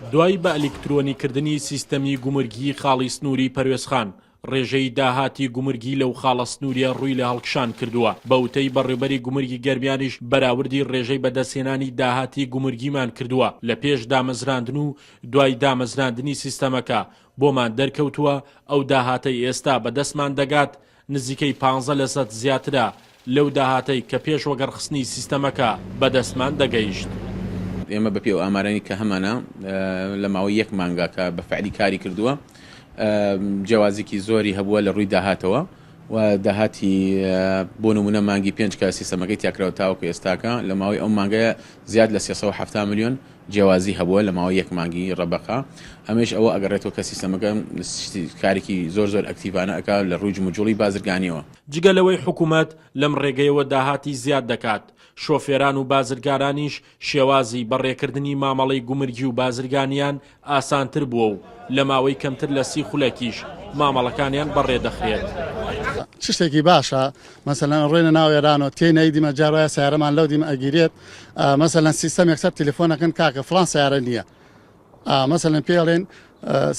دوای بە ئەلیکترۆنیکردنی سیستەمی گومرگیی خاڵی سنووری پەروێزخان، ڕێژەی داهاتی گومرگی لەو خاڵە سنوورییە ڕووی لە هەڵکشان کردووە. بە وتەی بەڕێوبەری گومرگی گەرمیانیش بەراوردی ڕێژەی بەدەستهێنانی داهاتی گومرگیمان کردووە لە پێش دامەزراندن و دوای دامەزراندنی سیستەمەکە بۆمان دەرکەوتووە ئەو داهاتەی ئێستا بەدەستمان دەگات نزیکەی 15 لەسەد زیاترە لەو داهاتەی کە پێش وەگەڕخستنی سیستەمەکە بەدەستمان دەگەیشت. ئێمە بەپێی ئەو ئامارانەی کە هەمانە لە ماوەی یەک مانگا کە بە فعلی کاری کردووە جیاوازیکی زۆری هەبووە لە ڕووی داهاتەوە و داهاتی بۆ نمونە مانگی پێنج کە سیستەمەکەی تیاکراوە تاوەکو ئێستاکە لە ماوەی ئەو مانگەیە زیاد لە 370 میلیۆن جیاوازی هەبووە لە ماوەی یەک مانگی ڕەبەقە ئەمەیش ئەوە ئەگەڕێتەوە کە سیستەمەکە کارێکی زۆر زۆر ئەکتیڤانە ئەکا لە ڕووی جموجوڵی بازرگانیەوە. جگە لەوەی حکومەت لەم ڕێگەیەوە داهاتی زیاد دەکات، شۆفێران و بازرگانانیش شێوازی بەڕێکردنی مامەڵەی گومرگی و بازرگانیان ئاسانتر بووە و لە ماوەی کەمتر لە 30 خولەکیش مامەڵەکانیان بەڕێدەخرێت. چ شتێکی باشە مەسەلەن ڕۆینە ناو ئێرانەوە تێی نەیدیمە جار وایە سەیارەمان لەو دیم ئەگیرێت مەسەلەن سیستەم یەکسەر تەلەفۆن ئەکەن کاکە فڵان سەیارە نییە مەسەلەن پێ ئەڵێن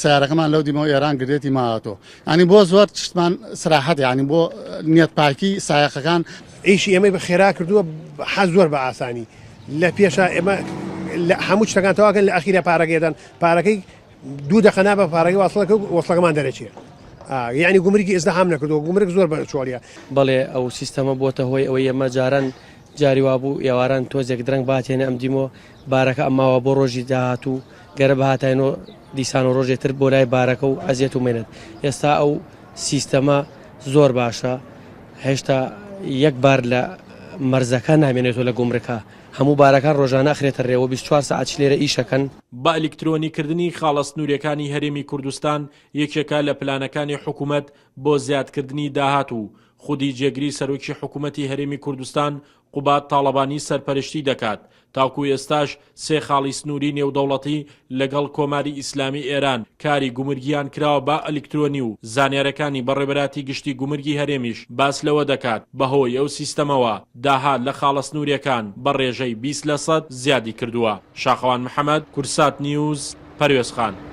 سیارەکەمان لەو دیمەوە ئێران گرێتی ماوەتەوە ینی بۆ زۆر شتمان سراحەت ینی بۆ نیەت پاکی سایەقەکان. ئیشی ئێمەی بە خێرا کردووە حەز زۆر بە ئاسانی لە پێشا ئێمە لە هەموو شتەکان تەواکەن لە ئەخیرا پارەکەی دەن پارەکەی دوو دەقە نابە پارەکەی واسڵەکە و وەسڵەکەمان دەرەچێ یعنی گومرگی ئزدحام نەکردووە گومرگ زۆر بە چۆڵیە. بەڵێ ئەو سیستەمە بۆتە هۆی ئەوەی ئێمە جاران جاری وابوو ئێواران تۆزێک درەنگ باتێنە ئەم دیمۆ بارەکە ئەم ماوە بۆ ڕۆژی داهاتوو گەرە بهاتاینۆ دیسان و ڕۆژێ تر بۆ لای بارەکە و ئەزیەت و مەینەت ئێستا ئەو سیستەمە زۆر باشە هێشتا یەک بار لە مەرزەکە نامێنێتەوە لە گومرکە هەموو بارەکان ڕۆژانە ئەخرێتە رێوە 24 سەعات لێرە ئیشەکەن. بە ئەلیکترۆنی کردنی خاڵە سنووریەکانی هەرێمی کوردستان یەکێکە لە پلانەکانی حکومەت بۆ زیادکردنی داهات و خودی جێگری سەرۆکی حکومەتی هەرێمی کوردستان قوباد تاڵەبانی سەرپەرشتی دەکات، تاکو ئێستاش سێ خاڵی سنووری نێودەوڵەتی لەگەڵ کۆماری ئیسلامی ئێران کاری گومرگیان کراوە بە ئەلیکترۆنی و زانیارەکانی بەڕێوەبەراتی گشتی گومرگی هەرێمیش باس لەوە دەکات بەهۆی ئەو سیستەمەوە داهات لە خاڵە سنووریەکان بە ڕێژەی 20 لەسەد زیادی کردووە. شاخەوان محەمەد، کوردسات نیوز، پەروێزخان.